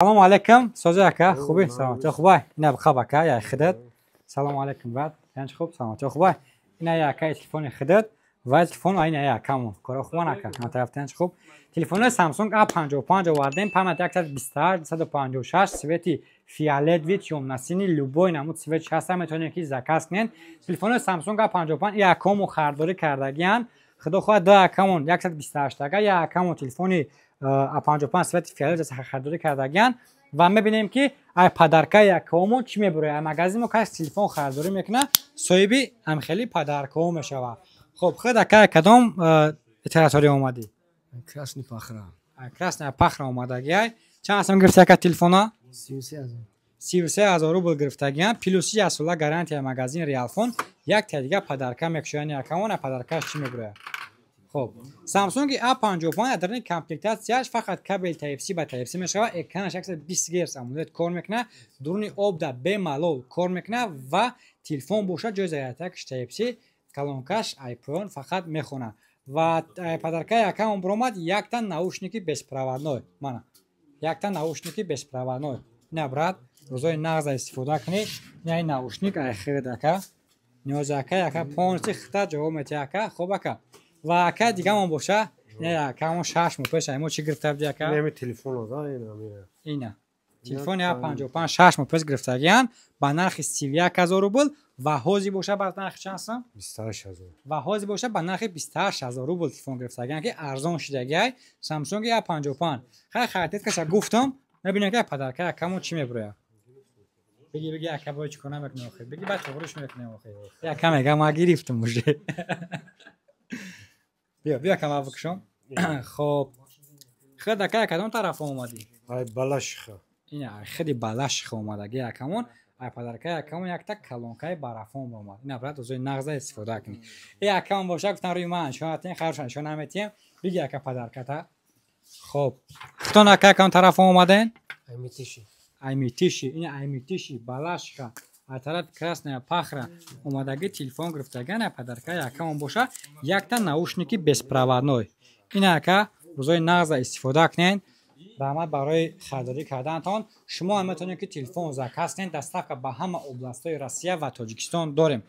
Салому алейкум, сози ака, хуби, саломатӣ, хубай? Ина бихаб, ака, я хидат. Салому алейкум, брат. Янч хуб, саломатӣ, хубай? Ина я ака телефони хидат ва телефон ина я акамон. Кора хубан, ака? Ма тарафтан хуб. Телефони Samsung A55 овардем, память 128, 256, цвети фиолетовый, тёмно-синий, любой намуд цвет ҳаста, метавонед ки заказ кунед. Телефони Samsung A55 и акамон харидорӣ кардагиян. Худо хоҳад, ду акамон 128 ага, я акамон телефони А55 цвети фиолет харидорӣ кардагиян ва мебинем, ки ай подарка якаомон чӣ мебурояд. Ай магазин мо кас телефон харидорӣ мекунад, соҳиби ҳамхели подаркаҳо мешавад. Хуб, худ, ака, кадом территория омадӣ? Красный Пахра. Красная Пахра омадагиай. Чанд сом гирифти, ака, телефона? 33 000. 33 000 рубл гирифтагиам, плюси яксола гарантия магазин Реалфон. Як та дига подарка мекушояни акамон, подаркаш чӣ мебурояд? Хуб, Samsung A55 дар ин комплектатсияш фақат кабел Type-C ба Type-C мешавад, экранаш 120 Гц AMOLED кор мекунад, дуруни обда бемалол кор мекунад ва телефон бошад, ҷои зарядкаш Type-C, колонкаш iPhone фақат мехонад. Ва подаркаи акамон биромад якта наушники беспроводной. Мана, якта наушники беспроводной. Ина, брат, рӯзои нағза истифода кунӣ. Ина, ин наушник айхирд, ака, ниёзи ака, ака полностью хита ҷавоб метиҳ, ака. Хуб, ака, ва ака дигамон боша, акамон 6 моҳ пеш мо чӣ гирифта буди, ака? Ина телефони А55 6 моҳ пеш гирифтагиян ба нархи 31 000 рубл ва ҳозир боша ба нархи чанд сом? 28 000. Ва ҳозир боша ба нархи 28 000 рубл телефон гирифтагиян, ки арзон шидагиай Samsung А55. Хай, характеристикаша гуфтам, мебинем, ки подарка акамон чӣ мебурояд. Биги, биги, ака, бой чӣ кор намекунем охир? Биги, баъд тоғриш мекунем охир. Ака мега, ма гирифтам уже. Биё, биё, ака, ма бикушом. Хоб, худ, ака, кадом тараф омадӣ? Ай Балашиха. Ина хиди Балашиха омадаги акамон. Ай подаркаи акамон якта колонкаи барафон омад. Ина, брат, узои нағза истифода кунӣ. Э, акамон боша, гуфтан рӯи ман нишон атем, хароша нишон наметиҳем. Биги, ака, подарката. Хоб, худтон, ака, кадом тараф омаден? Ай Мытищи. Ай Мытищи. Ина ай Мытищи, Балашиха, аз тарафи Красная Пахра омадагӣ, телефон гирифтаган. Ай подаркаи акамон боша якта наушники беспроводной. Ина, ака, рӯзои нағза истифода кунед. Раҳмат барои харидорӣ карданатон. Шумо ҳам метавонед, ки телефон заказ кунед. Доставка ба ҳама областҳои Россия ва Тоҷикистон дорем.